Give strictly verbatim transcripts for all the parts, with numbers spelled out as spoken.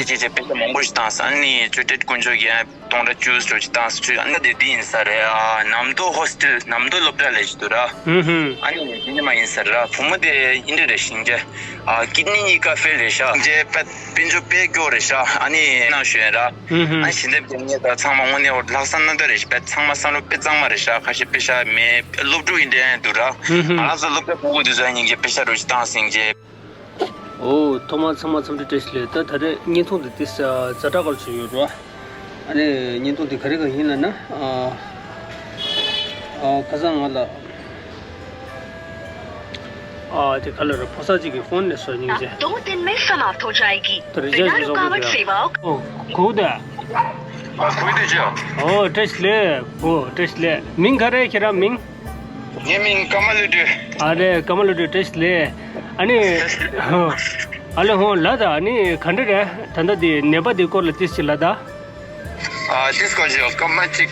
ཅེས་བྱས་པེ་ཤ་མང་པོ་ཞིག་བཏང་སོང་། ཨ་ནི་ཅོ་ཏྲེད་དཀོན་མཆོག་གིས་སྟོང་ཕྲག་བཅུ་ཙམ་ཞིག་བཏང་སོང་། ཨ་ནི་དེ་འདི་ཡིན་ས་རེད། ཨ། གནམ་མདོ་ཧོ་སི་ཊེལ། གནམ་མདོ་སློབ་གྲྭ་ལས་ཞིག་འདུག་ར། ཧུམ་ཧུམ། ཨ་ནི་འདི་ནི་མ་ཡིན་ས་ར། བུ་མོ་དེ་ཨིན་འདྲ་རེད་ཤིང་རྗེ། ཨ། ཀིད་ནི་གཉིས་ཀ་ཕེལ་རེད་ཤག་ཤིང་རྗེ་པད། དཔལ་འབྱོར་དཔལ་སྐྱོར་རེད་ཤག་ཨ་ནི་ནང་ཞུ་ཡ་ར། ཧུམ་ཧུམ། ཨ། ཞིང་འདེབས་དེ་ངས་ད་ཚང་མ་དངོས་གནས་འོ་ལྷག་བསམ་རྣམ་དག་རེད་ཤག་པད། ཚང་མ་བསམ་བློ་དཔེ་གཙང་མ་རེད་ཤག་ཁ་ཤས་པེ་ཤ་མེད། སློབ་ཕྲུག་ཡིན་འདྲ་འདུག་ར། ཧུམ་ཧུམ། ང་རང་ཚོ་སློབ་གྲྭ་ཕྲུ་གུ་དེ་ཚོ་ཡང་སྙིང་རྗེ། པེ་ཤ་རུ་ཅིག་བཏང་སོང་ཤིང་རྗེ། ཨོ། ཐོག་མར་ཚང་མ་འཚམས་འདྲི་བཀྲ་ཤིས་བདེ་ལེགས། ད་ད་རེས་བརྙན་ཐུང་འདི་ཏོག་ཙམ་ཛ་དྲག་ག་རེ་བྱུང་ཡོད་རེད་བ། ཨ་ནི་བརྙན་ཐུང་འདི་ག་རེ་ག་ཡིན་ལབ་ན། ཨ། ཨ། ཁ་སང་ང་ལ། ཨ། དེ་ག་ལ་རེད། ཕོ་གསར་གཅིག་གི་ཕོན་ནས་སོ་སྙིང་རྗེ། आप दो दिन में समाप्त हो जाएगी। ད་རེས་बिना रुकावट सेवाओं को। ཨོ། གུ་དེ། ཨ། གུ་དེ་ཅི། ཨོ། བཀྲ་ཤིས་བདེ་ལེགས། ཨོ། བཀྲ་ཤིས་བདེ་ལེགས། མིང་ག་རེ། ཁྱེད་རང་མིང་། ངའི་མིང་ཀརྨ་བློ་གྲོས། ཨ་རེད། ཀརྨ་བློ་གྲོས། བཀྲ་ཤིས་བདེ་ལེགས། ཨ་ནི། ཨ་ལེ་ཧོ། ལ་ད་ཨ་ནི་ག་འདྲ་རེད། ད་ལྟ་དེ་ནད་པ་དེ་སྐོར་ལ་ཏོག་ཙམ་ལ་ད། ཨ། ཏོག་ཙམ་སྐོར་ཞིག་སྐར་མ་གཅིག་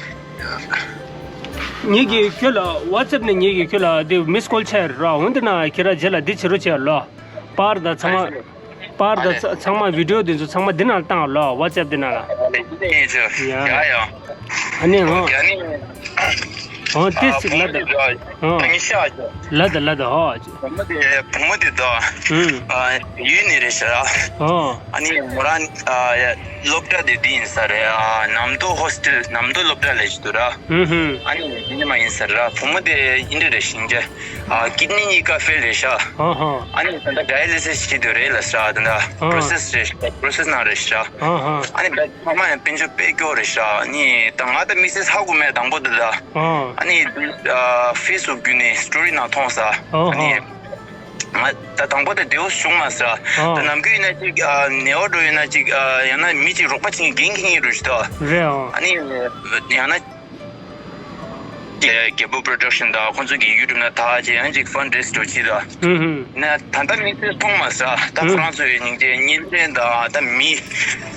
ངེད་ཀྱིས་ཁྱོད་ལ་ཝ་ཙེབ་ནས་ངེད་ཀྱིས་ཁྱོད་ལ་དེ་མིས་ཀོལ་བྱས་ར། འོན་ཏེ་ན་ཁྱེད་རང་རྗེས་ལ་འདི་བྱེད་རོགས་བྱས་ལོ། པར་དང་ཚང་མ། པར་དང་ཚ- ཚང་མ་བི་ཌི་ཡོ་འདི་ཚོ་ཚང་མ་འདི་ནང་བཏང་ལོ། ཝ་ཙེབ་འདི་ནང་ལ། ཡ་ཡ། ཨ་ནི་ཧོ། ཧོ། ཏོག་ཙམ་ལ་ད། ཧོ། ལ་ད་ལ་ད་ཧོ། བུ་མོ་དེ་བུ་མོ་དེ་ད། ཨུམ། ཨ། ཡུལ་ནས་རེད་ཤག་ཨོ། ཨ་ནི་མོ་རང་། ཨ། སློབ་གྲྭ་དེ་འདི་ཡིན་ས་རེད། ཨ། གནམ་མདོ་ཧོ་སི་ཊེལ། གནམ་མདོ་སློབ་གྲྭ་ལས་ཞིག་འདུག་ར། ཧུམ་ཧུམ། ཨ་ནི་འདི་ནི་མ་ཡིན་ས་ར། བུ་མོ་དེ་ཨིན་འདྲ་རེད་ཤིང་རྗེ། ཨ། ཀིད་ནི་གཉིས་ཀ་ཕེལ་རེད་ཤག་ཨོ་ཧོ། ཨ་ནི་ད་ལྟ་ཌ་ཡ་ལི་སིས་བྱེད་དུས་རེད་ལབ་ཤག་ད་ལྟ་ཨོ། པྲོ་སེ་སི་རེད་ཤག་པྲོ་སེ་སི་ནང་རེད་ཤག་ཨོ་ཧོ། ཨ་ནི་ད་ཚང་མ་ཡང་དཔལ་འབྱོར་དཔལ་སྐྱོར་རེད་ཤག་ཨ་ནི་ད་ང་ད་དམིགས་བསལ་ཧ་གོ་མེད། དང་པོ་དེ་ད། ཨོ། ཨ་ནི། ཨ། ཕེ་སི་བུག་བརྒྱུད་ནས་སི་ཊོ་རི་ནང་མཐོང་ས། ཨོ་ཨ་ནི། ཧོ། ང་ད་དང་པོ་དེ་བདེ་པོ་བྱུང་མ་སོང་། ཨོ། ད་ནམ་རྒྱུན་ཡིན་ན་ཅིག་ཨ། ནད་པ་འདྲ་ཡིན་ན་ཅིག་ཨ། ཡང་ན་མི་ཅིག་རོགས་པ་བྱེད་མཁན་འགན་འཁྱེར་མཁན་འདྲ་ཞིག་འདུག་རེད་ཨོ། ཨ་ནི་ཡང་ན། རྒྱལ་པོ་པྲོ་ཌག་ཤན་དང་ཁོང་ཚོ་གི་ཡུ་ཊུབ་ནང་ད་ཅིག་ཡང་ཅིག་ཕན་རེ་སི་འདྲ་བྱེད་དུས། ཧུམ་ཧུམ། ན་ད་ལྟ་དམིགས་བསལ་མཐོང་མ་སོང་། ད་ཧུམ། ཁོ་རང་ཚོའི་སྙིང་རྗེ་བརྙན་འཕྲིན་དང་ད་མི་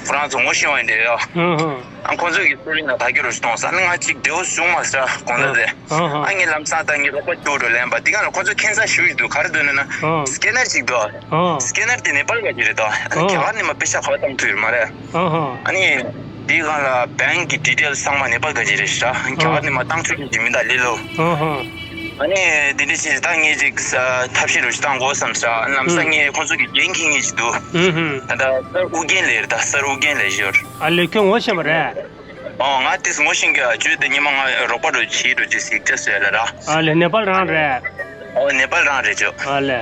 ཁོ་རང་ཚོ་ངོ་ཤེས་པ་ཡིན་འདྲ་ཡོད། ཧུམ་ཧུམ། ཨ། ཁོང་ཚོ་གི་སི་ཊོ་རི་ནང་ད་གི་རུ་གཏོང་ས་ནི་ང་གཅིག་བདེ་པོ་བྱུང་མ་སོང་། དགོངས་དག་དེ། ཨ་ཧ། ཨ། ངས་ལམ་སང་ད་ངས་རོགས་པ་བཅུག་འགྲོ་ལན་པ་འདི་ག་ལ་ཁོང་ཚོ་ཁྱད་མཚར་ཞིག་འདུག་ག་རེ་འདུག་ན་ན། ཨ། སི་ཀེ་ནར་ཅིག་འདུག་ཨ། སི་ཀེ་ནར་དེ་ནེ་པཱལ་ག་ཅིག་རེད་དོ། ཨ་ནི། ཨ། རྒྱ་གར་ནས་མ་པེ་ཤ་ག་བ་བཏང་ཐུབ་ཡོད་མ་རེད། ཨ་ཧ། ཨ་ནི། འདི་ག་ལ་བེང་གི་ཌི་ཊེལ་ཚང་མ་ནེ་པཱལ་ག་ཅིག་རེད་ཤག་རྒྱ་གར་ནས་མ་བཏང་ཆོག་གི་མི་འདུག་ལེ་ལོ། ཨ་ཧ། ཨ་ནི་འདི་འདྲ་ཅིག་ད་ངས་ཅིག་ཐབས་ཤེས་རུ་ཞིག་བཏང་དགོས་བསམ་ཤག་ལམ་སང་ངས་ཁོང་ཚོ་གི་འགན་འཁྱེར་མཁན་ཅིག་འདུག་ཨ་ཧ། ད་ལྟ་སར་ཨུ་རྒྱན་ལགས་རེད། ད་སར་ཨུ་རྒྱན་ལགས་ཞོར། ཨ་ལེ། ཁྱོད་ངོ་ཤེས་པ་རེད། ཨོ། ང་དེས་ངོ་ཤེས་ཀྱི་བརྗོད་དེ་ཉི་མ་ང་རོགས་པ་རུ་བྱེད་རུ་ཅི་ཟིག་ཅེས་ཟེར་ལ་ར། ཨ་ལེ། ནེ་པཱལ་རང་རེད། ཨོ། ནེ་པཱལ་རང་རེད་ཅོ། ཨ་ལེ།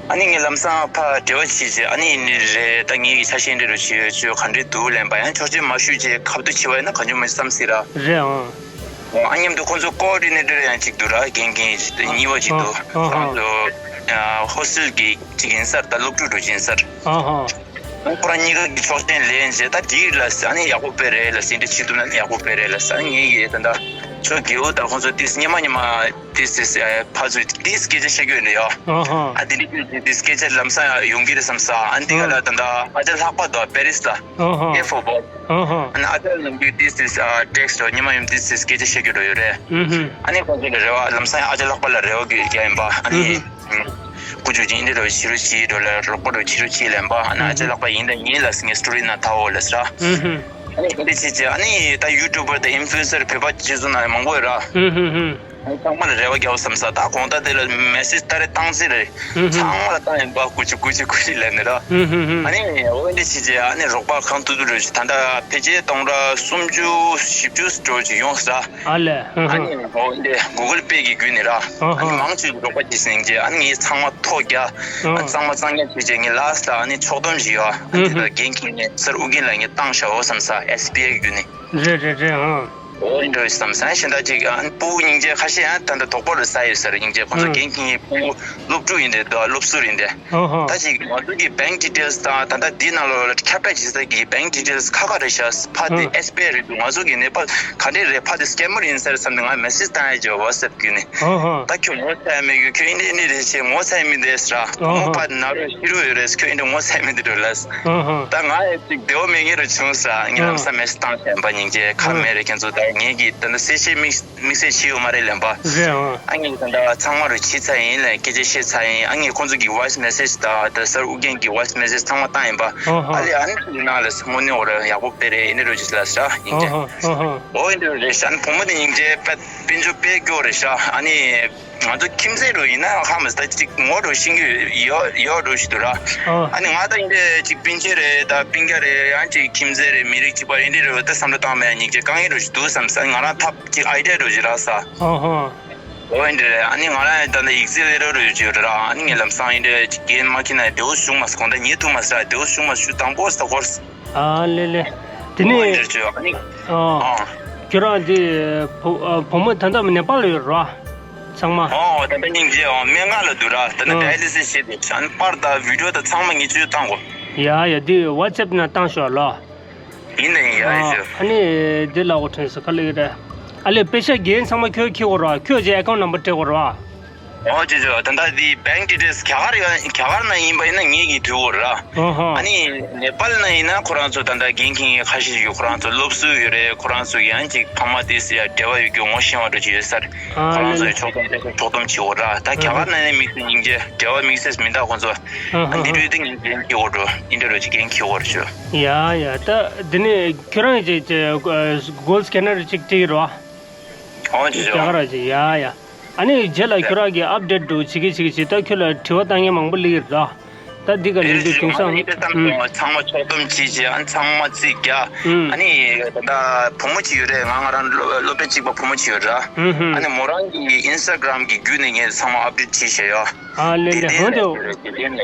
ཨ་ནི་ངས་ལམ་སང་ཕ་འབྲེལ་བ་བྱེད་ཅེས། ཨ་ནི་ནི་རེད། ད་ངེད་ཀྱི་ཆ་ཤས་འདྲ་རུ་བྱེད་ཅོ་ག་འདྲས་འདུག་ལན་པ་ཡང་ཆོག་མཆན་མ་ཞུས་ཅེས་ཁ་བརྡ་བྱེད་པ་ཡིན་ན་གང་བྱུང་མི་བསམ་སྲིད་ར། རེད་ཨང་། ཨོ། ཨ་མཉམ་དུ་ཁོང་ཚོ་ཀོ་ཨོ་ཌི་ནེ་ཊར་ཡང་གཅིག་འདུག་ར། འགན་འཁྱེར་གཉིས་པ་གཅིག་འདུག་ཨ་ཧ། ཁོང་ཚོ་ཧོ་སི་ཊེལ་གྱི་གཅིག་ཡིན་ས་རེད། ད་སློབ་ཕྲུག་འགྲོ་གི་ཡིན་ས་རེད། ཨ་ཧ། ཁོ་རང་གཉིས་ཀ་གི་ཆོག་མཆན་ལེན་རྗེས་ད་དེ་ལ་ཨ་ནི་ཡག་པོ་དཔེ་རེད་ལ་ཟེར། འདི་བྱེད་ཐུབ་ན་ཡག་པོ་དཔེ་རེད་ལ་ཟེར། ངེད་ཀྱིས་ད་ལྟ་ཁྱོད་རྒྱལ་པོ་དང་ཁོང་ཚོ་ཏིས་སྔོན་མ་ཉི་མ་ཏིས་ཏིས་ཕར་ཚུར་ཏིས་སྐད་ཆ་བཤད་རྒྱུ་ཡོད་ནི་ཡོད། ཨ་ཧ། ཨ་དེ་འདྲ་ཏིས་སྐད་ཆ་ལམ་སང་ཡོང་གི་རེད་བསམ་ས། ཨ་འདི་ག་ལ་ད་ལྟ་ཨ་ཅག་ལྷག་པ་དང་པེ་རིས་ལ་ཨ་ཧ། ཨེ་ཧྥོར་བྷོལ། ཨ་ཧ། ཨ་ནི་ཨ་ཅག་ནམ་རྒྱུན་ཏིས་ཏིས་ཊེག་སི་ཊི་ཉི་མ་ཡོང་ཏིས་ཏིས་སྐད་ཆ་བཤད་རྒྱུ་འགྲོ་ཡོད་རེད། ཨ་ནི་ཁོང་ཚོ་ལ་རེ་བ་ལམ་སང་ཨ་ཅག་ལྷག་པ་ལ་རེ་བ་དགོས་ཀྱི་ཡིན་པ། ཨ་ནི། ཀུ་ཅུ་ཅིག་འདི་འདྲ་བྱེད་རོགས་བྱེད་འགྲོ་ལ་རོགས་པ་འདྲ་བྱེད་རོགས་བྱེད་ལན་པ། ཨ་ནི་ཨ་ཅག་ལྷག་པ་ཡིན་ད་ཡིན་ལ་ངའི་སི་ཊོ་རི་ནང་ད་འོ་ལ་ཟེར། ཨ་ནི་འདི་བྱེད་ཅེས། ཨ་ནི་ད་ཡུ་ཊུབ་པར་དང་ཨིན་ཕུ་ལུ་ཨེན་སར་བོད་པ་ཅིག་ཚོ་ནང་མང་པོ་ཡོད་ར། ཨ་ནི་ཚང་མ་ལ་རེ་བ་རྒྱག་བསམ་ས། ད་དགོང་དག་དེ་ལ་མེ་སེ་ཇི་ད་རེ་བཏང་ཟིན་རེད། ཚང་མ་ལ་བཏང་ཡིན་པ། ཀུ་ཅུ་ཀུ་ཅུ་ཀུ་ཅུ་ལབ་ནི་ར། ཨ་ནི་འོ་འདི་བྱེད་ཅེས། ཨ་ནི་རོགས་པ་གང་ཐུབ་ཐུབ་རེ་ད་ལྟ་ཕལ་ཆེར་སྟོང་ཕྲག་སུམ་ཅུ་བཞི་བཅུ་འགྲོ་ཅིག་ཡོང་ས། ཨ་ལས། ཨ་ནི་འོ་འདི་གུ་གལ་པེ་གི་བརྒྱུད་ནས་ར། ཨ་ནི་མང་ཆེ་རོགས་པ་ཅིག་ཟིན་རྗེས་ཨ་ནི་ངས་ཚང་མ་ཐོ་རྒྱག་ཨ་ནི་གཙང་མ་གཙང་རྐྱང་བྱས་རྗེས་ངས་ལ་སི་ཊི་ལ་ཨ་ནི་ཕྱོགས་བསྡོམས་ཞིག་ཡོད། ཨ་ནི་དེ་ལ་འགན་འཁྱེར་ནས་སར་ཨུ་རྒྱན་ལ་ངས་བཏང་བཞག་འོ་བསམ་ས། ཨེས་བི་ཨའི་གི་བརྒྱུད་ནས། རེད་རེད་རེད། ཨ། འོ་འདྲ་བསམ་ས་གཞན་དག་ཅིག་ཨ་ནི་ཕྲུ་གུ་སྙིང་རྗེ་ཁ་ཤས་ཡང་ད་ལྟ་དོགས་པ་རུ་ཟ་ཡོད་ས་རེད། སྙིང་རྗེ་ཁོང་ཚོ་འགན་འཁྱེར་མཁན་ཕྲུ་གུ་སློབ་ཕྲུག་ཡིན་དེ་དོ་སློབ་ཟུར་ཡིན་དེ། ད་ཅིག་ང་ཚོ་གི་བེང་ཌི་ཊེལ་སི་དང་ད་ལྟ་འདི་ནང་ལོགས་ལ་ཁྱབ་བསྒྲགས་བྱེད་ས་གི་བེང་ཌི་ཊེལ་སི་ཁ་ཁ་རེད་ཤག་ཕ་དེ་ཨེས་བི་ཨའི་རེད་འདུག་ང་ཚོ་གི་ནེ་པཱལ་ག་འདྲས་རེད། ཕ་དེ་སི་ཀེ་མར་ཡིན་ས་རེད་བསམ་ནས་ང་མེ་སེ་ཇི་བཏང་ཡ་བརྗོད་ཝ་ཊི་སི་ཨེབ་བརྒྱུད་ནས། ད་ཁྱོད་ངོ་ཚ་ཡ་མེད་གི། ཁྱོད་ཨིན་དེ་ཨིན་དེ་རེད་ཅེས་ངོ་ཚ་ཡ་མེད་དེ་ཟེར། ངོ་ཕ་དེ་ན་རོ་ཤི་རོ་ཡོད་རེད། ཁྱོད་ཨིན་དེ་ངོ་ཚ་ཡ་མེད་དེ་འགྲོ་ལ། ད་ང་ཡ་ཅིག་བདེ་བོ་མེད་ངེས་རུ་བྱུང་ཟེར། ངས་ལམ་སང་མེ་སེ་ཇི་བཏང་བཞག་པ་སྙིང་རྗེ་ཁ་མེད་རེད། ཁྱེད་ཚོ་ད་ ངེད་ཀྱིས་ད་ལྟ་གསལ་བཤད་དམིགས་དམིགས་བསལ་བྱས་ཡོད་མ་རེད་ལན་པ། རེད་ཨང་། ཨ་ངས་ད་ལྟ་ཚང་མ་རུ་བྱས་ཚར་ཡིན་ལན་སྐད་ཆ་བཤད་ཚར་ཡིན། ཨ་ངས་ཁོང་ཚོ་གི་voice message དང་ད་སར་ཨུ་རྒྱན་གྱི་voice message ཚང་མ་བཏང་ཡིན་པ། ཨོ་ཧོ། ཨ་ལས་ཨ་ནི་ཡིན་ན་ལས་དངོས་གནས་འོ་ར་ཡག་པོ་དཔེ་རེད་ཨིན་རེད་རོ་ཅིག་ལ་ཤ་ཡིན་ཨོ་ཀྱང་། ཧོ་ཨོ་ཧོ། ཨོ་ཨིན་རེད་རེད་ཤ། ཨ་ནི་བུ་མོ་དེ་ཡིན་ཀྱང་དཔེ་དཔལ་འབྱོར་དཔེ་སྐྱོ་རེད་ཤ། ཨ་ནི། ང་ཚོ་ཁྱིམ་མཚེས་རུ་ཡིན་ན་ཧ་མ་ད་ཅིག་ངོ་རུ་ཤེས་ཀྱི་ཡོད་ཡོད་རུ་ཞིག་འདུག་ར། ཨ་ནི་ང་ད་ཡིན་དེ་ཅིག་སྤུན་མཆེད་རེད་ད་སྤུན་ཀྱག་རེད་ཡང་ཅིག་ཁྱིམ་མཚེས་རེད་མི་རིགས་གཅིག་པ་ཡིན་དེ་རུ་ད་བསམ་བློ་བཏང་མེད་སྙིང་རྗེ་དཀའ་ངལ་རུ་ཞིག་འདུག་བསམ་ས་ང་རང་ཐབས་ཅིག་idea རུ་ཞིག་རག་ས། ཨོ་ཧོ། ཨོ་ཡིན་དེ་རེད། ཨ་ནི་ང་རང་ད་ལྟ་ཡིག་ཚད་ལས་རོ་རུ་ཞིག་ཡོད་ར། ཨ་ནི་ངས་ལམ་སང་ཡིན་དེ་ཅིག་རྒན་མ་ཁྱེད་ན་དེའུ་བྱུང་མ་སོང་ད་ཉེ་ཐུག་མ་ས་དེའུ་བྱུང་མ་ཞུ་དང་པོ་ས་གོར། ཨ་ལེ་ལེ། དེ་ཨོ་ནས་ཡིན་དེ་རེད་ཨ་ནི། ཨ། ཨ། ཁྱོད་རང་དེ་བུ་ཨ་བུ་མོ་ད་ལྟ་ནེ་པཱལ་ཡོད་ར། ཚང་མ། ཨོ་ད་ལྟ་སྙིང་རྗེ་ཨོ་སྨན་ཁང་ལ་འདུག་ར། ད་ལྟ་ཨ་dialysis བྱེད་དེ་ཨ་ནི་པར་དང་video དང་ཚང་མ་ངས་ཚུར་བཏང་གོ། ཡ་ཡ་དེ་WhatsApp ནང་བཏང་ཤོག་ལོ། ཡིན་ད་ཡིན་ཡ་ཨ་ཡིན་ཟེར། ཨ་ནི་དེ་ལ་འོ་དྲན་སོ་ག་ལེ་ར། ཨ་ལེ་པེ་ཤ་རྒན་ཚང་མ་ཁྱོད་ཁྱེར་གོ་ར། ཁྱོད་ཀྱི་account number སྤྲད་གོ་ར། ཨོ་ཅེ་ཅེ་ད་ལྟ་དེ་bank details རྒྱ་གར་ཡོད་རྒྱ་གར་ན་ཡིན་པ་ཡིན་ན་ངེད་ཀྱི་དུས་འོ་ར། ཨོ་ཧོ། ཨ་ནི་ནེ་པཱལ་ན་ཡིན་ན་ཁོ་རང་ཚོ་ད་ལྟ་འགན་འཁྱེར་མཁན་ཁ་ཤས་ཡོད། ཁོ་རང་ཚོ་སློབ་ཟུར་ཡོད་རེད། ཁོ་རང་ཚོ་ཡང་ཅིག་ཕ་མ་དེ་སི་ཡ་འབྲེལ་བ་ཡོད་རྒྱུ་ངོ་ཤེས་པ་འདྲ་ཅིག་ཡོད་ས་རེད། ཨ་ཁོ་རང་ཚོ་ཡི་ཕྱོགས་སྡོམ་ཕྱོགས་སྡོམ་བྱེད་འོ་ར། ད་རྒྱ་གར་ན་ནི་དམིགས་བསལ་སྙིང་རྗེ་འབྲེལ་བ་དམིགས་བསལ་མི་འདུག་ཁོ་ཚོ། ཨ་འདི་འདྲའི་སྟེང་འགན་འཁྱེར་འོ་འགྲོ་འདི་འདྲ་རོ་ཅིག་འགན་འཁྱེར་འོ་ར་ཆོ། ཡ་ཡ་ད་འདི་ནི་ཁྱོད་རང་ཅིག་ཅིག་Google Scanner ཅིག་སྤྲད་རོ། ཨོ་ཅི་ཅི། རྒྱ་གར་ཅི་ཡ་ཡ། ཨ་ནི་རྗེས་ལ་ཁྱོད་རང་གི་update འགྲོ་བྱེད་ཀྱི་བྱེད་ཀྱི་བྱེད་ད་ཁྱོད་ལ་དྲི་བ་བཏང་མཁན་མང་པོ་སླེབས་ཀྱི་རེད། ད་འདི་ག་ལེན་དུས་དེང་སང་ད་ཚང་མ་ཕྱོགས་སྡོམ་བྱེད་ཅི་ཨ་ཚང་མ་རྩིས་རྒྱག་ཨ་ནི་ད་བུ་མོ་ཅིག་ཡོད་རེད། ང་ང་རང་སློབ་སློབ་གྲྭ་གཅིག་པ་བུ་མོ་ཅིག་ཡོད་རེད། ཨ་ནི་མོ་རང་གི་Instagram གི་བརྒྱུད་ནས་ངས་ཚང་མ་update བྱེད་བྱས་ཡོད། ཨ་ལེ་ལེ་འོན་ཏེ་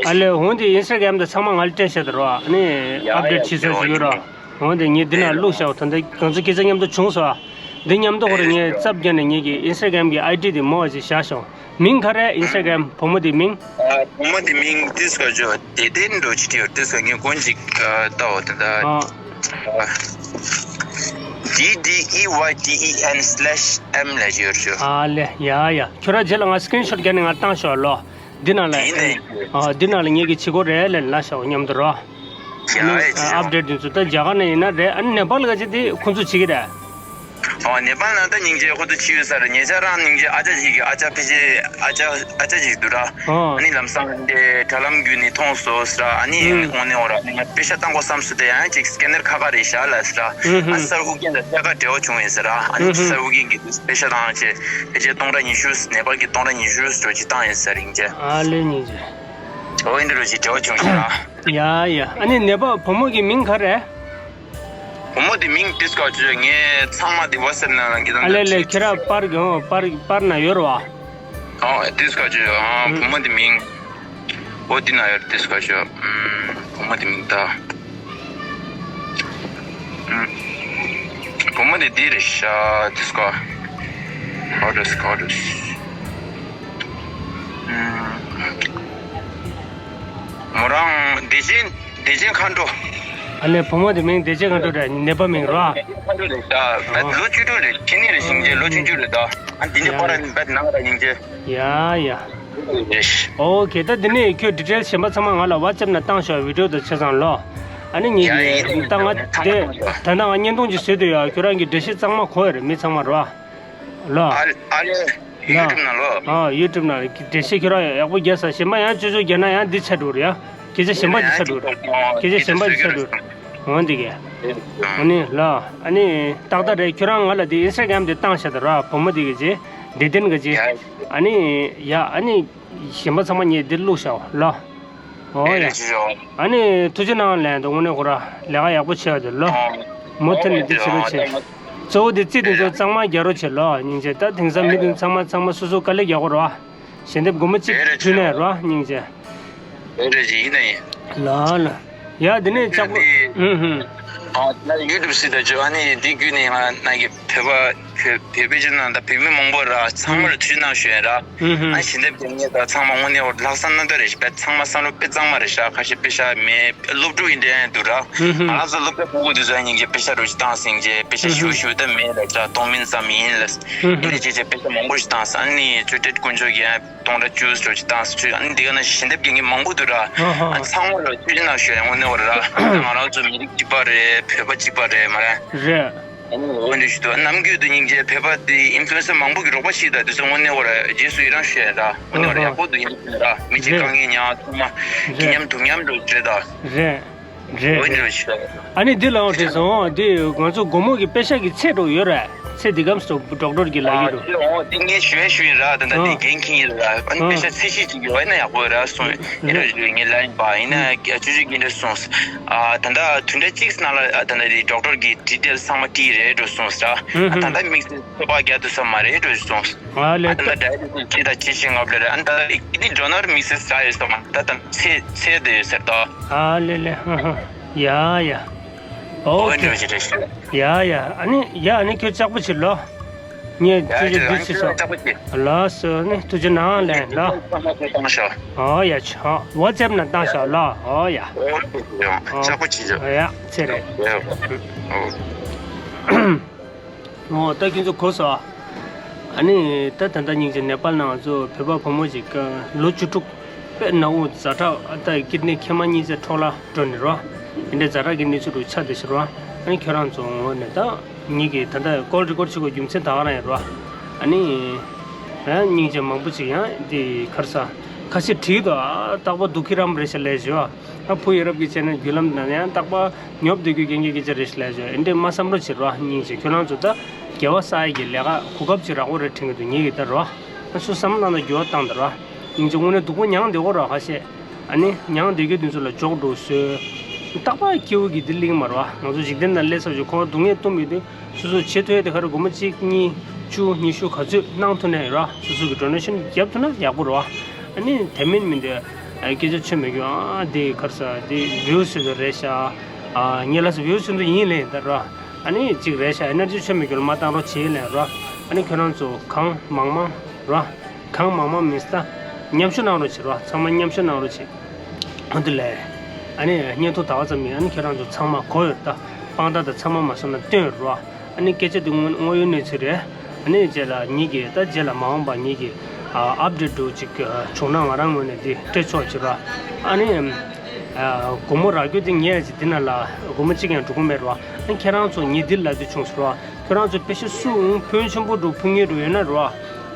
ཨ་ལེ་འོན་ཏེ་Instagram དུ་ཚང་མ་ང་ལ་སྤྲད་བྱས་ད་རོ། ཨ་ནི་update བྱེད་ས་ཞིག་ཡོད་རོ། འོན་ཏེ་ངས་འདི་ན་བླུགས་བཞག་ད་ལྟ་གང་ཚོ་སྐད་ཆ་མཉམ་དུ་བྱུང་སོང་། འདི་མཉམ་དུ་ཁོ་རང་ངས་ཙབ་བརྒྱབ་ནས་ངེད་ཀྱི་Instagram གི་ID དེ་མོ་བ་ཅིག་བཞག་བྱུང་། མིང་ག་རེ་Instagram བུ་མོ་དེ་མིང་། ཨ་བུ་མོ་དེ་མིང་ཏིས་ཀ་ཅོ་དེ་དེ་འགྲོ་ཅི་ཏིའོ་ཏིས་ཀ་ངས་གོན་ཅིག་ལྟའོ་ད་ལྟ། ཨ། D D E Y T E N slash M ལ་ཡོད་ཅོ། ཨ་ལེ་ཡ་ཡ་ཁྱོད་ར་རྗེས་ལ་ང་screenshot བརྒྱབ་ནས་ང་བཏང་ཤོག་ལོ། འདི་ནང་ལ་ཡིན་ནའི། ཨ་འདི་ནང་ལ་ངེད་ཀྱི་བྱེད་སྒོ་རེད་ལས་ལ་ཤོག་མཉམ་དུ་རོ། ཡ་ཡ་ཨ་ནི་ཅི་ཨ་update འདི་ཚོ་ད་རྒྱ་གར་ནས་ཡིན་ན་རེད། ཨ་ནི་ནེ་པཱལ་ག་ཅི་དེ་ཁོང་ཚོ་བྱེད་ཀྱི་རེད། ཨོ་ནེ་པཱལ་ནང་ད་སྙིང་རྗེ་ཁོ་ཚོ་ཕྱི་ཡོད་ས་རེད། ཉེ་ཆར་རང་སྙིང་རྗེ་ཨ་ཅག་ཅིག་གི་ཨ་ཅག་ཕལ་ཆེར་ཨ་ཅག་ཨ་ཅག་ཅིག་འདུག་ར། ཨོ། ཨ་ནི་ལམ་སང་དེ་དྲ་ལམ་བརྒྱུད་ནས་མཐོང་སོང་ཟེར་ར། ཨ་ནི་ཨུམ། དངོས་གནས་འོ་ར་ཨ་ནི་ང་པེ་ཤ་བཏང་དགོས་བསམ་སོང་། དེ་ཡང་ཅིག་scanner ཁ་ཁ་རེད་ཤག་ལ་ཟེར་ར། ཨུམ་ཧུམ། ཨ་སར་ཨུ་རྒྱན་དང་ཐད་ཀར་འབྲེལ་བ་བྱུང་ཡིན་ཟེར་ར། ཨ་ནི་ཨུམ་ཧུམ། སར་ཨུ་རྒྱན་གྱིས་པེ་ཤ་བཏང་བྱས་ཕལ་ཆེར་སྟོང་ཕྲག་ཉི་ཤུ་ནེ་པཱལ་གྱི་སྟོང་ཕྲག་ཉི་ཤུ་ཙམ་ཅིག་བཏང་ཡིན་ཟེར་རིང་ཅེ། ཨ་ལེ་སྙིང་རྗེ། འོ་ཡིན་འདི་རུ་ཅིག་འབྲེལ་བ་བྱུང་ཤག་ར། ཡ་ཡ། ཨ་ནི་ནེ་པཱལ་བུ་མོ་གི་མིང་ག་རེ། བུ་མོ་དེ་མིང་ཏིས་ཀ་ཅོ་ངས་ཚང་མ་དེ་WhatsApp ནང་ལ་གི་ཨ་ལེ་ལེ་ཁྱེད་ར་པར་གི་ཨོ་པར་པར་ན་ཡོད་ར་བ། ཨོ་ཏིས་ཀ་ཅོ་ཨ་ཨུམ། བུ་མོ་དེ་མིང་། ཨོ་དེ་ན་ཡོད་ཏིས་ཀ་ཅོ་ཨུམ། བུ་མོ་དེ་མིང་ད། ཨུམ། བུ་མོ་དེ་དེ་རེད་ཤག་ཏིས་ཀ་ཨོ་ཏིས་ཀ་ཨོ་ཏིས། ཨུམ། མོ་རང་བདེ་ཆེན། བདེ་ཆེན་མཁའ་འགྲོ། ཨ་ལེ་བུ་མོ་དེ་མིང་བདེ་ཆེན་མཁའ་འགྲོ་རེད། ནེ་པཱལ་མིང་རོ། མཁའ་འགྲོ་རེད་ཤག་བད་ལོ་བཅུ་དྲུག་རེད། ཁྱེད་ནི་རེད་སྙིང་རྗེ་ལོ་བཅུ་བཅུ་རེད་ད། ཨ་འདི་ནི་ཡ་པར་བད་ནང་ར་སྙིང་རྗེ། ཡ་ཡ། ཨོ་ཁེ་ད་འདི་ནི་ཁྱོད་detail གཞན་པ་ཚང་མ་ང་ལ་WhatsApp ནང་བཏང་ཤོག video དང་བྱས་ཙང་ལོ། ཨ་ནི་ངེད་ཀྱི་ད་ང་དེ་ད་ལྟ་ང་བརྙན་ཐུང་ཅིག་བཟོས་འདུག་ཡ། ཁྱོད་རང་གི་འགྲེལ་བཤད་གཙང་མ་གོ་ཡ་རེད་མི་ཚང་མ་རོ། ལོ། ཨ་ཨ་ལེ། ཡ། YouTube ནང་ལོ། ཨ་YouTube ནང་འགྲེལ་བཤད་ཁྱོད་རང་ཡག་པོ་རྒྱག་ས། གཞན་པ་ཡང་ཅོ་ཅོ་རྒྱག་ན་ཡང་འདི་ཆགས་འགྲོ་རེད་ཡ། སྐད་ཆ་གཞན་པ་ཅིག་ཆགས་འགྲོ་རེད། སྐད་ཆ་གཞན་པ་ཅིག་ཆགས་འགྲོ་རེད། འོ་འདི་གས། ཨ་ནི་ལོ། ཨ་ནི་ཏག་ཏག་རེད། ཁྱོད་རང་ང་ལ་འདི་Instagram དེ་བཏང་བཞག་ད་ར། བུ་མོ་འདི་གས་ཅེ། འདི་དེན་གས་ཅེ། ཨ་ནི་ཡ་ཨ་ནི། གཞན་པ་ཚང་མ་ངས་འདིར་བླུགས་བཞག་ལ། ཨོ་ཡ། ཨ་ནི་ཐུགས་རྗེ་གནང་ལན་དུ་དངོས་གནས་ཁོ་ར་ལས་ཀ་ཡག་པོ་བྱས་ཡོད་དེ་ལོ། མུ་མཐུད་ནས་འདི་བྱེད་རོགས་བྱེད། གཙོ་བོ་འདི་རྩིས་དེ་ཚོ་གཙང་མ་རྒྱག་རོགས་བྱེད་ལོ། སྙིང་རྗེ། ད་དེང་སང་མི་དེ་ཚང་མ་ཚང་མ་སོ་སོ་དཀའ་ལས་རྒྱག་དགོས་རེད་བ། ཞལ་འདེབས་སྒོར་མོ་གཅིག་ཕུལ་ན་ཡོད་རེད་བ་སྙིང་རྗེ། ཨེ་རེད་ཅི་ཡིན་ན་ཡིན། ལ་ལ། ཡ་དེ་ནས་ལྕགས་པོ། ཨུ་ཧུ། ཨ་ན་YouTube སྲིད་ད་ཅོ་ཨ་ནི་འདི་བརྒྱུད་ནས་ང་ནང་གི་བོད་པ་བོད་བོད་པའི་ཕྱི་ནང་ད་བོད་མི་མང་པོ་ར་ཚང་མར་ཐུགས་རྗེ་གནང་ཞུ་ཡ་ར། ཨུ་ཧུ། ཨ་ཞི་འདེབས་རྒྱག་མཁན་ད་ཚང་མ་དངོས་གནས་འོ་ལྷག་བསམ་རྣམ་དག་རེད་ཤག་ཚང་མ་བསམ་བློ་དཔེ་གཙང་མ་རེད་ཤག་ཁ་ཤས་དཔེ་ཤག་མེད་སློབ་ཕྲུག་ཡིན་དྲན་འདུག་ར། ཨུ་ཧུ། ང་རང་ཚོ་སློབ་གྲྭ་ཕྲུ་གུ་དེ་ཚོ་ཡང་སྙིང་རྗེ་དཔེ་ཤག་རོ་ཅིག་བཏང་སྙིང་རྗེ་དཔེ་ཤག་ཞུ་ཞུ་ད་མེད་ལ་ཅག་གཏོང་མིན་ཙམ་ཡིན་ལ། ཨུ་ཧུ། ཨེ་རེད་ཅེ་ཅེ་དཔེ་ཤག་མང་པོ་ཞིག་བཏང་ས་ཨ་ནི་ཅོ་ཏེ་དཀོན་མཆོག་གིས་ཡང་། སྟོང་ཕྲག་བཅུ་ཙམ་ཅིག་བཏང་ཟེར་ཚུལ་ཨ་ནི་འདི་ག་ན་ཞི་འདེབས་རྒྱག་མཁན་མང་པོ་འདུག་ར། ཨ་ཚང་མ་ལ་ཐུགས་རྗེ་གནང་ཞུ་ཡ་དངོས་གནས་འོ་ར། ང་རང་ཚོ་མི་རིགས་གཅིག་པ་རེད། བོད་པ་གཅིག་པ་རེད་མ་རེད། རེད། འོ་འདྲ་ཞིག་འདུག་ནམ་རྒྱུན་དུ་སྙིང་རྗེ་བོད་པ་དེ་ཨིན་ཕུ་ལུ་ཨེན་སར་མང་པོ་གི་རོགས་པ་ཞིག་དང་དེ་ཚོ་དངོས་གནས་ཁོ་ར་རྗེས་སུ་ཡི་རང་ཞུ་ཡ་ར། དངོས་གནས་ཁོ་ར་ཡག་པོ་འདུག་ཡིན་ན་ར། མི་གཅིག་ཨ་ཧ། དཀའ་ངལ་མྱངས་ཚང་མ་སྐྱིད་ཨ་ཧ། མཉམ་སྡུག་མཉམ་དུ་བྱེད་ད། རེད། རེད། འོ་འདྲ་ཞིག་ཨ་ནི་འདི་ལའང་དྲིས་སོང་། འདི་ང་ཚོ་སྒོར་མོ་གི་པེ་ཤ་གི་ཚད་འགྲོ་ཡོད་རེད། ཚད་འདི་གམ་སོ་ཌོག་ཊར་གི་ལ་ཡོད་རེད། འོ་འདི་ངས་ཞུ་ཡ་ཞུ་ཡིན་ར། ད་ད་འདི་འགན་འཁྱེར་ཡིན་ར། ཨ་ནི་པེ་ཤ་ཚད་གཞི་ཅིག་ཡོད་ན་ཡག་པོ་ཡོད་ར་སོང་། ཨེ་ར་ཞུ་ངས་ལ་ཡིན་པ་ཡིན་ན་ཅུ་ཅུ་གི་འདྲ་སོང་། ཨ་ད་ད་དུས་འདྲ་གཅིག་ནང་ལ་ད་ད་འདི་ཌོག་ཊར་གི་ཌི་ཊེལ་ཚང་མ་བྲིས་རེད་འགྲོ་སོང་ཟེར། ཨ་ད་ད་དམིགས་བསལ་ཚོད་དཔག་རྒྱག་ཐུབ་ས་མ་རེད་འགྲོ་སོང་། ཨ་ལེ། ཨ་ད་ད་ཌའི་བེ་ཊི་སི་ཅི་ད་ཅི་ཞིག་ངབ་ལེ་རེད། ཨ་ད་ཀི་ཌི་ནི་ཌོ་ནར་དམིགས་བསལ་ཟ་ཡོད་ས་མ་ད་ད་ཚེ་ཚེ་དེ་ཡོད་ཟེར་ད། ཨ་ལེ་ལེ། ཧ་ཧ། ཡ་ཡ། ཨོ་ཨོ་ཁེ། འགྲོ་ཞིག་རེད་ཞུ། ཡ་ཡ། ཨ་ནི་ཡ་ཨ་ནི་ཁྱོད་ལྕགས་པོ་བྱེད་ལོ། ངས་ཡ་ཅི་ཅི་ཅི་འདི་རང་ཞིག་ཚོ་སོ། ལྕགས་པོ་བྱེད། ལགས་སོ། ཨ་ནི་ཐུགས་རྗེ་གནང་ལན་ལ། ཨོ་ཡ་ཆོ། ཝ་ཊི་སེབ་ན་བཏང་ཤོག་ལ། ཨོ་ཡ། ཨོ་ལྕགས་པོ་བྱེད་ཆོག་ཡ་ཚེ་རེད། ཡ་ཨོ། ཨོ་ད་ཁྱོད་ཚོ་གོ་སོང་། ཨ་ནི་ད་ད་ལྟ་སྙིང་རྗེ་ནེ་པཱལ་ནང་ང་ཚོ་བོད་པ་བུ་མོ་ཞིག་ལོ་བཅུ་དྲུག་དཔེ་ནག་པོ་ཛ་དྲག་ད་ཀིཌ་ནི་མཁལ་མ་གཉིས་ཆ་འཕྲོ་བརླག་འགྲོ་ནས་རོ། དེ་འདྲའི་ཛ་དྲག་གི་གནས་ཚུལ་རུ་ཆགས་བསྡད་ཤག་རོ། ཨ་ནི་ཁྱོད་རང་ཚོ་ངོ་ནས་ད་ངེད་ཀྱིས་ད་ལྟ་ཀོལ་རི་ཀོཌ་བྱེད་དགོས་རྒྱུ་མཚན་ད་ག་རང་ཡིན་རོ། ཨ་ནི་ཡང་སྙིང་རྗེ་མང་པོ་ཅིག་ཡང་འདི་ཁར་ས་ཁ་ཤས་བྲིས་འདུག་ཨ་རྟག་པར་དུ་ཁྱེད་རང་རེད་ཤག་ལས་བྱོས། ཨ་ཕུ་ཡ་རབས་ཀྱི་ཆེ་ནས་བརྒྱུད་ལམ་ནང་ཡང་རྟག་པར་ཉོབ་སྡོད་རྒྱུ་རྐྱེན་གྱི་སྐད་ཆ་རེད་ཤག་ལས་བྱོས། ཨེ་འདྲས་མ་བསམ་རོགས་བྱེད་རོགས། སྙིང་རྗེ་ཁྱོད་རང་ཚོ་ད་དགེ་བ་བསགས་ཡས་ཀྱི་ལས་ཀ་གོ་སྐབས་ཅིག་རག་གོ་རེད་དྲན་གྱི་འདུག་ངེད་ཀྱི་ད་རོ། ཨ་སུ་བསམ་བློ་བཏང་ན་འགྱུར་བ་བཏང་ད་རོ། སྙིང་རྗེ་དངོས་གནས་སྡུག་པོ་མྱངས་བསྡད་གོ་རོ་ཁ་ཤས། ཨ་ནི་མྱངས་བསྡད་རྒྱུ་དེ་ཚོ་ལ་འཇོག་འགྲོ་སོས། རྟག་པར་སྐྱེ་བོ་གི་དེ་གླེང་མ་རོ། ང་ཚོ་འཇིག་རྟེན་ནང་སླེབས་ཚར་རྗེས་ཁོང་སྡུག་བསྔལ་སྟོན་མི་དེ། སོ་སོ་བྱེད་ཐུབ་ཡས་དེ་ག་རེ་སྒོར་མོ་གཅིག་གཉིས་བཅུ་ཉི་ཤུ་ག་ཚོད་གནང་ཐུབ་ནའི་ར། སོ་སོ་གི་ཌོ་ནེ་ཤན་རྒྱབ་ཐུབ་ན་ཡག་པོ་ར། ཨ་ནི་དེ་མིན་མིན་དེ་སྐད་ཆ་ཆོ་མེད་རྒྱུ། ཨ་དེ་ག་རེ་ཟ་དེ་བིའུ་སུ་དུ་རེད་ཤག་ཨ་ངས་ལ་སོ་བིའུ་སུ་དུ་ཡིན་ལེ་ད་ར། ཨ་ནི་གཅིག་རེད་ཤག་ཨེ་ནར་ཇི་ཆོ་མེད་རྒྱུ་ལ་མ་བཏང་རོགས་བྱེད་ལེ་ར། ཨ་ནི་ཁྱོད་རང་ཚོ་གང་མང་མང་ར། གང་མང་མང་མིན་ས་མཉམ་ཞུགས་གནང་རོགས་བྱེད་ར། ཚང་མ་མཉམ་ཞུགས་གནང་རོགས་བྱེད། ཨ་དེ་ལས། ཨ་ནི་བརྙན་ཐུང་ད་ག་ཙམ་ཡིན། ཨ་ནི་ཁྱེད་རང་ཚོ་ཚང་མ་གོ་ཡོད་ད། དཔང་རྟགས་དང་ཚང་མ་མ་སོང་ན་སྟོན་རོགས། ཨ་ནི་སྐད་ཆ་དེ་དངོས་དངོས་ཡོད་གནས་ཚུལ་རེད། ཨ་ནི་རྗེས་ལ་ཉིད་ཀྱིས་ད་རྗེས་ལ་མ་འོངས་པ་ཉིད་ཀྱིས་ཨ་ཨབ་ཌེཊ་འདྲ་ཅིག་བྱུང་ན་ང་རང་ངོས་ནས་འདི་སྤྲད་ཆོག་ཅིག་ར། ཨ་ནི་ཨ་སྒོར་མོ་རག་རྒྱུ་དེ་ངས་ཅིག་འདི་ན་ལ་སྒོར་མོ་གཅིག་ཡང་འགྲོ་གི་མེད་ར། ཨ་ནི་ཁྱེད་རང་ཚོ་ཉིད་འདི་ལ་དེ་བྱུང་སོང་ར། ཁྱོད་རང་ཚོ་དཔེ་ཤ་སུ་འོང་ཕོན་ཆེན་པོ་འགྲོ་ཕུལ་མཁན་འགྲོ་ཡོད་ན་ར།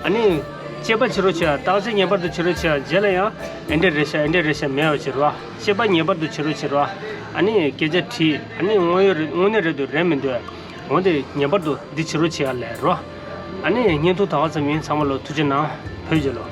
ཨ་ནི་དཔྱད་པ་བྱེད་རོགས་བྱེད། བརྟག་དཔྱད་ངེས་པར་དུ་བྱེད་རོགས་བྱེད། རྗེས་ལ་ཡང་ཨེ་འདྲས་རེད་ཤག་ཨེ་འདྲས་རེད་ཤག་མེད་པ་བྱེད་རོགས། དཔྱད་པ་ངེས་པར་དུ་བྱེད་རོགས་བྱེད་རོགས། ཨ་ནི་སྐད་ཆ་དྲིས། ཨ་ནི་དངོས་ཡོད་རེད་དངོས་གནས་རེད་འདུག་རེད་མི་འདུག་འོ་དེ་ངེས་པར་དུ་འདི་བྱེད་རོགས་བྱེད་ཡ་ལས་རོ། ཨ་ནི་བརྙན་ཐུང་ད་ག་ཙམ་ཡིན། ཚང་མ་ལ་ཐུགས་རྗེ་གནང་། བོད་རྒྱལ་ལོ།